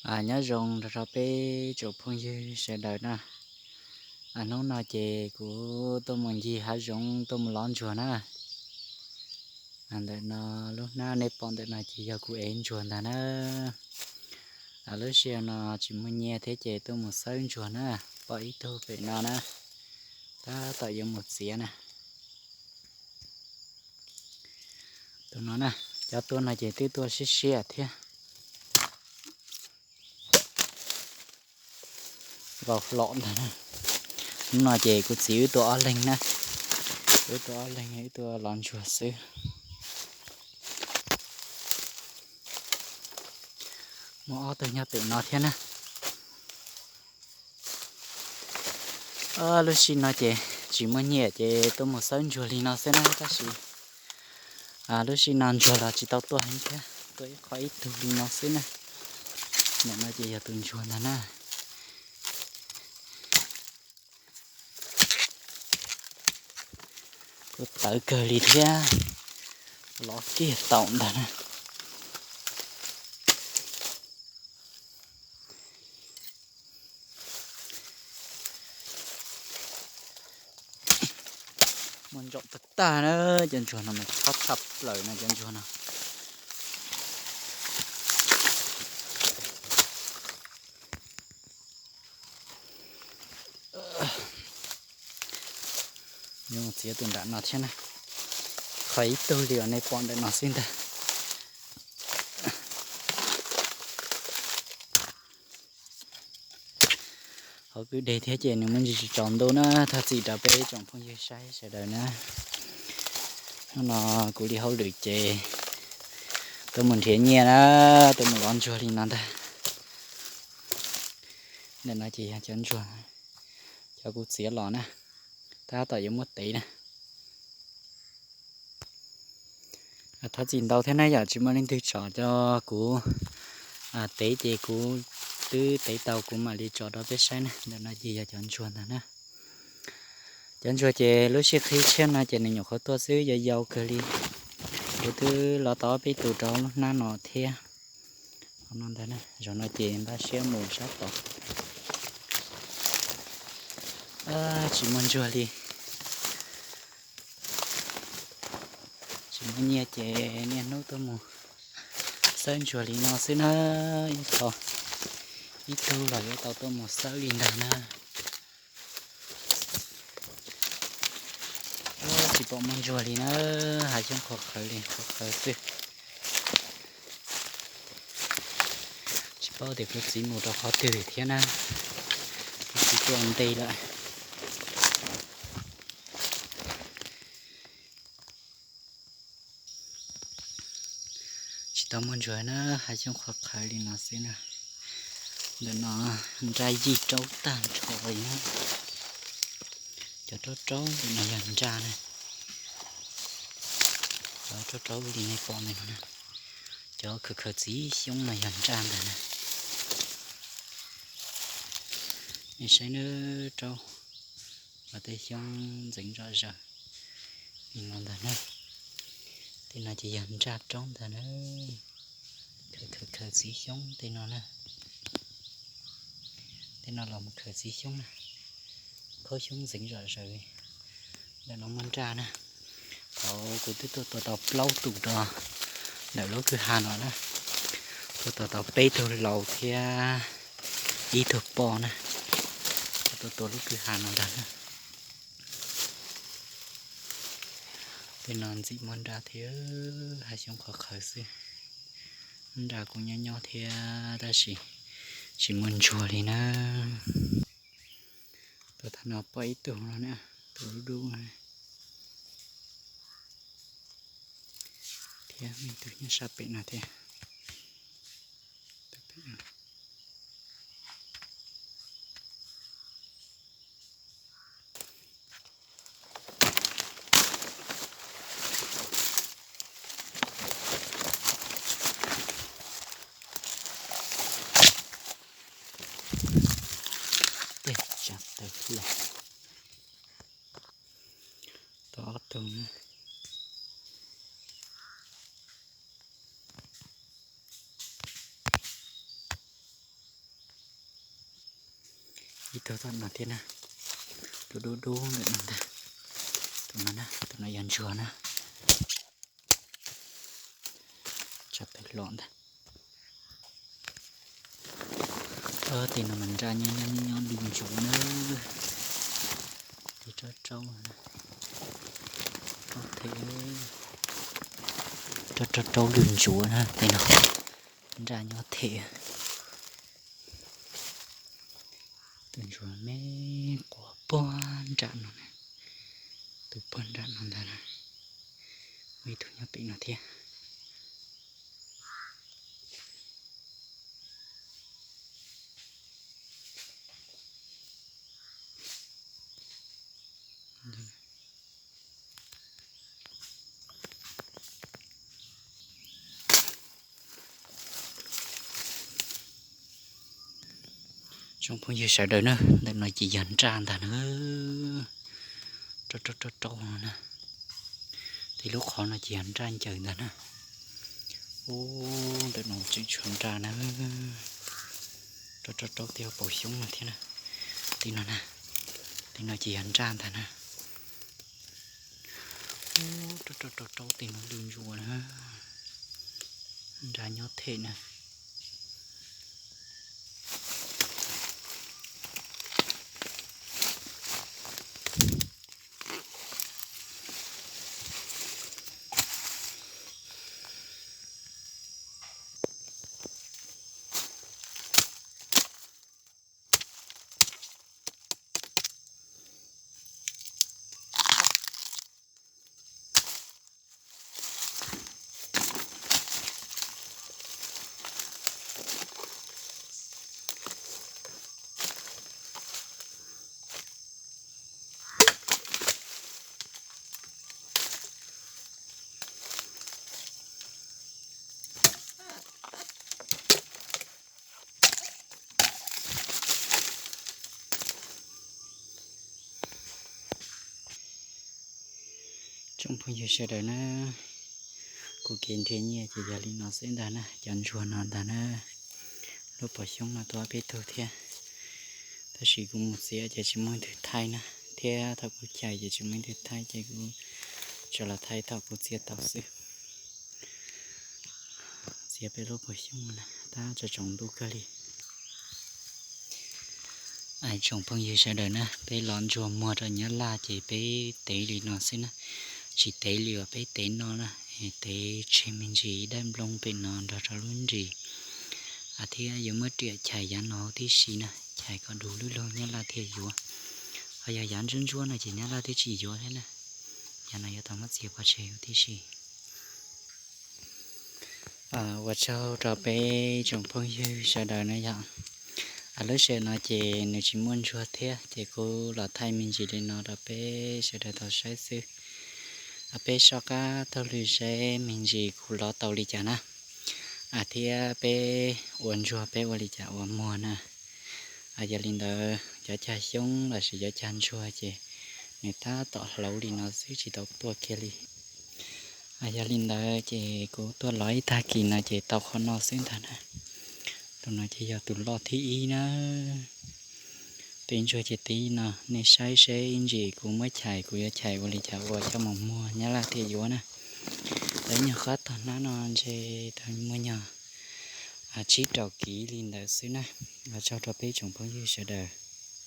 Nyob zoo rau rau peb tsoom phooj ywg sawv daws na. Hnub no ces kuv tuaj mus ncig hav zoov tuaj mus lov ntsuag na. Ntawm no, lub hnab nej pom ntawm no ces yog kuv ev ntsuag ntag na. Lub sij hawm no tsis muaj nyiaj thiab ces tuaj mus xawb ntsuag na. Pom ib tug pem no na, tab tom yuav mus txiav na. Tus no na, cov tuaj no ces twb tuaj siab siab thiab. Vau hlo ntag na. Hnub no ces kuv txiv wb tuaj ob leeg na, wb tuaj ob leeg wb tuaj lov ntsuag xwb. Muaj ob tug nyob pem no thiab na. Lub sij no ces tsis muaj nyiaj ces tuaj mus xawb ntsuag li no xwb na, tab sis lub sij no ntsuag los tsis tau tuaj heev thiab, tuaj ib qho ib tug li no xwb na. Ntawm no ces yog tus ntsuag ntag na. Kuj tawv kawg li thiab, lov kiag tau ntag na. Muaj ntsaum tag tag na, cov ntsuag no mas chob tshaj plaws na cov ntsuag no. Yuav mus txiav tus nram no thiab na, qhov ib tug li uas nej pom ntawm no xwb ntag. Hauv kwj deg thiab ces nws muaj ntsis tsaus ntuj na, thov txim rau peb tsoom phooj ywg saib sawv daws na. Hnub no kuv li hauj lwm ces tuaj mus nrhiav nyiaj na, tuaj mus lov ntsuag li no ntag. Ntawm no ces yog cov ntsuag, cov kuv txiav los na, tab tom yuav muab tev na. Thov txim ntau thiab na yom, tsis muaj leej twg tsom rau kuv tev ces kuv twb tev tau kuv mam li tso rau peb saib na. Ntawm no ces yog cov ntsuag ntag na. Cov ntsuag ces lub sij hawm qhib tshiab no ces nws nyuam qhuav tuaj xwb, yau yau kawg li. Kuv twb lov tau ob peb tus rau lub hnab no thiab. Qhov no ntag na, zaum no ces npaj siab mus sab tod. Tsis muaj ntsuag li. Tsis muaj nyiaj ces niaj hnub tuaj mus xawb ntsuag li no xwb na. Ib qho ib tug los yuav tau tuaj mus xawb li ntag na. Tsis pom muaj ntsuag li na, hav xyoob qhuav qhawv li qhuav qhawv xwb. Tsis paub tias kuv txiv mus rau qhov twg thiab na, kuv txiv tuaj nte lawm. Tsis tau muaj ntsuag na, hav xyoob qhuav qhawv li no xwb na. Ntawm no nra yij raub tag nrho li na. Cov raub raub ntawm no yog nra na. Cov raub raub li nej pom ntawm no na. Cov khaws khaws txiv xyoob no yog nra ntag na. Nej saib nawb, raub los tej xyoob ntxeev zom zaws li no ntag na. Tej no ces yog nra raub ntag na. Khaws khaws khaws txiv xyoob tej no na. Tej no los mus khaws txiv xyoob na. Khaub xyoob ntxeev zom zaws li. Ntawm no muaj nra na. Thaum kuv twb tuaj tua tau plaub tus rau ntawm lub kwj ha no na. Tuaj tua tau peb tug laus thiab ib tug poj na. Tuaj tua lub kwj ha no ntag na. Tej no ntxim muaj nra thiab, hav xyoob qhuav qhawv xwb. Nra kuj nyob nyob thiab tab sis tsis muaj ntsuag li na. Tuaj tag no pom ib tug no na, tus dub dub thiab, ib tug nyob sab pem no thiab. Tej tsa taw hlo. Tau ob tug na. Ib tug tom no thiab na, dub dub dub ntawm no ntag. Tus no na, tus no yog ntsuag na. Tsov tawm hlo ntag. Tej no mas nraj nyob nyob nyob lwj ntsuav na. Tej rau rau, rau rau lwj ntsuav na tej no. Nraj nyob them. Tus ntsuag me quas puag nram no, tus puag nram no ntag na. Muaj ib tug nyob pem no thiab. Tsoom phooj ywg sawv daws na, ntawm no ces yog nraj ntag na. Rau rau rau rau no na. Tej lub qhov no ces yog nraj ncaws ntag na. Ub, ntawm no tseem tshuav nraj na. Rau rau rau tej paus xyoob no thiab na. Tej no na, tej no ces yog nraj ntag na. Ub, rau rau rau rau tej no lwj ntsuav na. Nraj nyob them na. Tsoom phooj ywg sawv daws na, kuv kev nrhiav nyiaj ces yog li no xwb ntag na, cov ntsuag no ntag na. Lub paus xyoob no tuaj peb tug thiab, tab sis kuv mus txiav ces tsis muaj leej twg thaij na, thiab thaum kuv chais ces tsis muaj leej twg thaij ces kuv tsuas los thaij thaum kuv txiav tau xwb. Txiav peb lub paus xyoob na, tab tsoom ntsuag kawg li. Tsoom phooj ywg sawv daws na, peb los ntsuag muag rau Nyab Laj ces peb tev li no xwb na, tsis tev li uas peb tev no na, tev tseg me ntsis daim nplooj pem no nrog rau lub nris, thiab yuav muab riam chais yav no huv tib si na, chais kom du lub lug Nyab Laj thiaj yuav. Ho yog yav ntsuab ntsuab no ces Nyab Laj twb tsis yuav thiab na. Yav no yuav tau muab txiav pov tseg huv tib si. Ua tsaug rau peb tsoom phooj ywg sawv daws na yom. Lub sij hawm no ces nws tsis muaj ntsuag thiab ces kuv los thaij me ntsis li no rau peb sawv daws tau saib xwb. Peb soj qab taug lw seb me ntsis kuv lov tau li cas na, thiab peb ua ntsuag peb ua li cas ua muag na. Yog li ntawd cov cag xyoob lossis cov cag ntsuag ces nws tab tom hlauv li no xwb tsis tau tuaj kiag li. Yog li ntawd ces kuv tuaj los ib tag kis no ces tau qhov no xwb ntag na. Tus no ces yog tus loj thib ib na. Tus ntsuag ces tus no, nej saib seb ib ntsis kuv muab chais kuv yuav chais ua li cas ua coj mus muag Nyab Laj thiaj yuav na. Lawv nyuag qab tog hnab no ntshe tau muaj nyuag tsib rau kiv li ntawd xwb na. Ua tsaug rau peb tsoom phooj ywg sawv daws